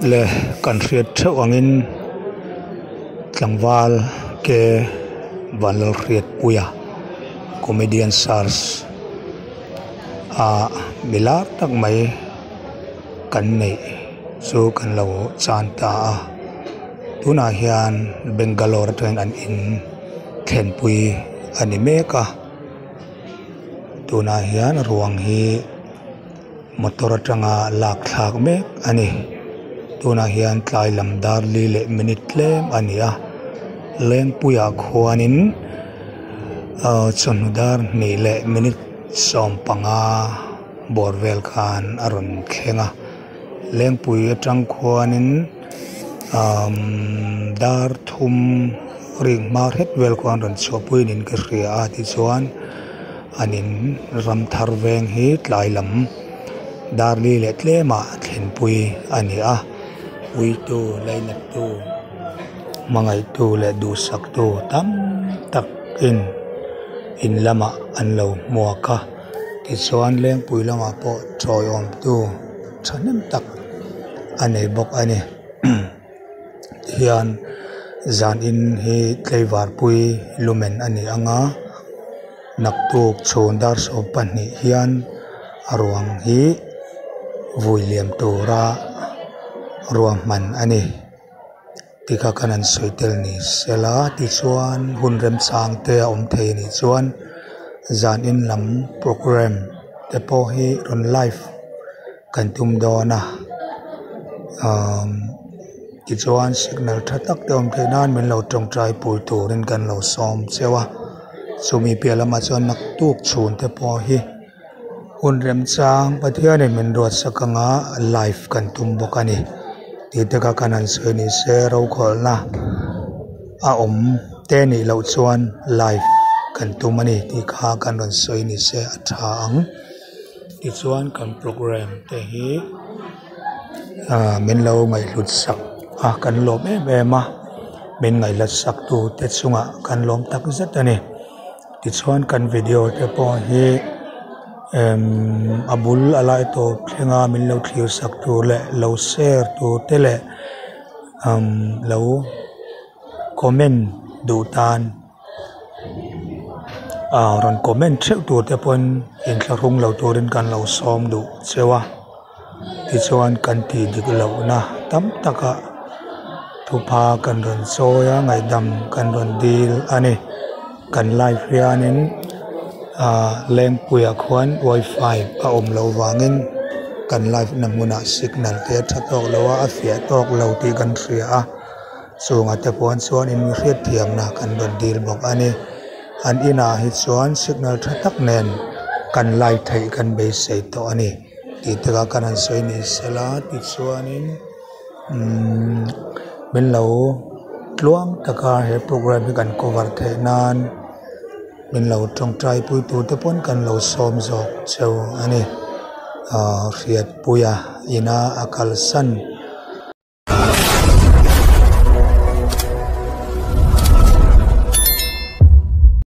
Le kan hriat theuh angin tlangval ke Vanlalhriatpuia comedian search ah mi lar tak mai kan neih chu kan lo chan ta a tunah hian Bangalore atangin an in thlenpui a ni mek a tunah hian ruang hi. Motor atanga lak thlak mek a ni tunah hian tlai lam dar li leh minute tlem a ni a lengpuiah khuanin ahh chawhnu dar hnih leh minute 15 bawr vel khan a rawn thleng a lengpui atang khuanin ahh dar thum rik hma hret vel khuan rawn chhuahpui niin ka hria a tichuan. An in ram thar veng hi tlai lam dar li leh tlemah thlenpui a ni a, uitu, lainattu, hmangaihtu leh duhsaktu tam tak in in lamah an lo hmuak a, tichuan lengpui lamah pawh tawiawmtu thahnem tak a nei bawk a ni. Hian zan in hi tlaivarpui lumen a ni ang a naktuk chhun dar 12 hian a ruang hi vui liam tura ruahman a ni tikha khan an sawi tel ni sela tichuan hun remchang te a awm thei anih chuan zan in lam programme te pawh hi rawn live. Kan tum dawn a umm tichuan signal tha tak te awm theih nan min lo tawngtai pui turin kan lo sawm cheu a chumi piah lamah chuan naktuk chhun te pawh hi hun remchang Pathianin min ruatsak anga live kan tum bawk a ni tih te kha kan han sawi ni se rokhawlhna a awm te nih loh chuan live kan tum a ni tih kha kan rawn sawi ni se a tha ang. Tichuan kan programme te hi ah min lo ngaihhlut sak a kan lawm em em a min ngaihhlut sak tu te chungah kan lawm tak zet a ni tichuan kan video te pawh hi emm a bul a lai tawp thleng a min lo thlir sak tur leh lo share tur te leh umm lo comment duh tan. Ah rawn comment theuh tur te pawhin inthlahrung lo turin kan lo sawm duh cheu a tichuan kan tih dik lohna tam takah thupha kan rawn chawi a ngaihdam kan rawn dil a ni kan live hianin ah lengpuiah khuan wifi a awm loh vangin kan live na hmunah signal te a tha tawk lo a a fiah tawk lo tih kan hria a. Chungah te pawn chuan in hriatthiamna kan rawn dil bawk a ni. An inah hi chuan signal tha tak nen kan live theih kan beisei tawh a ni tih te kha kan han sawi ni sela tichuanin umm min lo tluang taka he programme hi kan cover theih nan min lo tawngtai pui tur te pawn kan lo sawm zawk cheu a ni. Ahh Hriatpuia ina a kalsan.